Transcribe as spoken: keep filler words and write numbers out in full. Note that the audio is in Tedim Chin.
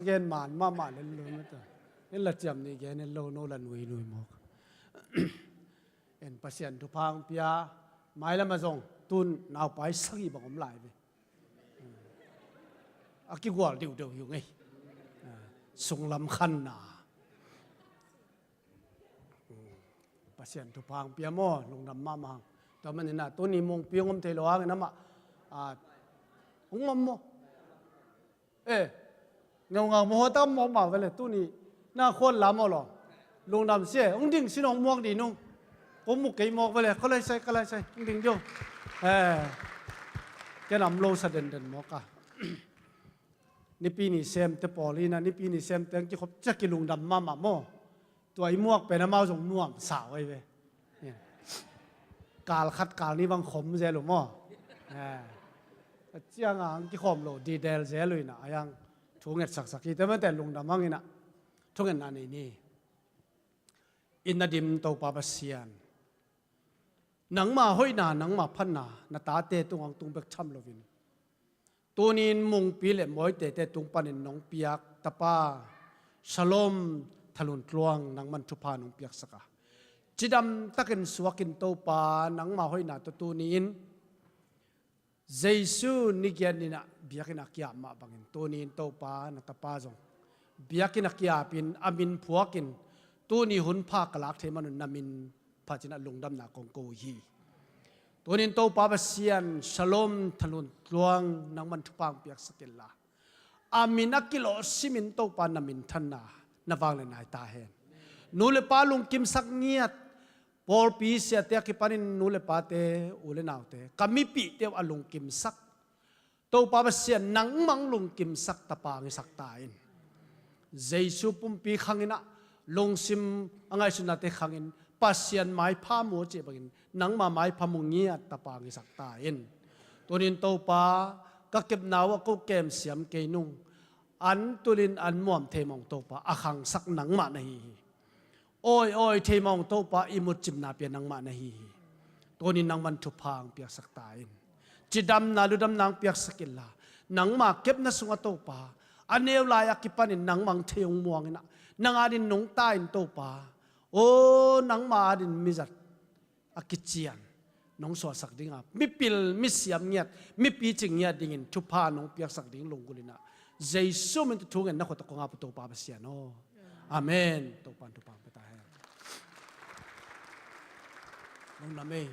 Gen man mahmah lel lo mata. En la ciam ni gen en lo, no la nui nui mawk. En Pasian thupha hong pia, mailam a zong tun naupai sagih bang om lai ve. A kigual deuhdeuh hi uh ngei. Sunglam khanna. Pasian thupha hong pia maw, lungdam mahmah hang. Tua manin ah tuni Mungpi hong om thei lo hangin amah, ah, hong om maw? Eh, ngeungau maw, hawtam maw, mah vele tuni na khuan lam aw lo. Lungdam sia, hong ding sin hong muak dih nung. Kong mu kei mawk vele, ka lai sai, ka lai sai, hong ding dio. Eh, ken am lo sa denden mawk a. Nipi ni semte pawl in ah, nipi ni semte hong kikhop ciang kilungdam mahmah maw. Tua i muak pen amau zong nuam sau ahi ve. Kal khat kal ni bang khom zel uh maw. Eh. A ciang a hong kikhawm lo didel zel uh in ah, a yang thu ngetsaksak hi. Tua manin lungdam hang in ah thungetna nei ni. In na dim Topa Pasian, nangma hoihna, nangma phatna na tate tungah hong tung bek tham loin, tuni-in Mungpi le Mawite te tung panin nong piak Tapa, Shalom, Thalun Tluang, nangman thupha nong piaksak a, cidam takin suakin Topa, nangma hoihna tawh tuni-in Jesu ni giat ni-in ah biakinn ah kiap mah bangin, tuni-in Topa na tapa zong biakinn ah kiapin, a min phuakin, tuni hun pha ka lak thei man un na min phatin ah lungdamna kong ko uh hi. Tuni-in Topa Pasian, Shalom, Thalun Tluang, nangman thupha hong piaksak inla, a min a kilawh simin Topa na minthanna na vanglian nai ta hen. Nu le pa lungkimsak ngiat, pawlpi siate a kipanin nu le pate, u le naute, ka mipihte uh a lungkimsak Topa Pasian, nangmah hong lungkimsak tapa hong hisak ta in. Jesu pumpi khang in ah, lungsim a ngaihsutnate khangin, Pasian maipha mu cih bangin, nangma maipha mu ngiat tapa hong hisak ta in. Tuni-in Topa, ka kepna uh ah ko kem siam kei nung. An tulin an muam thei mawk Topa, a khangsak nangmah na hi hi. Awi awi thei mawk Topa, ihmut cimna pia nangmah na hi hi. Tuni-in nangman thupha hong piaksak ta in. Cidamna, ludamna hong piaksak inla, nangma kepna sungah Topa, a neu lai a kipanin nangmah hong thei hong muang in ah, nang adin nungta in Topa, aw, nangma adin mizat a kician nong suahsak ding a, mipil misiam ngiat, mipicing ngiat dingin thupha nong piaksak ding lunggulh in ah, Jesu min tawh thungen na khuata kong ap uh Topa Pasian aw. Amen. Topa in thupha hong pia ta hen. Lungdam ei.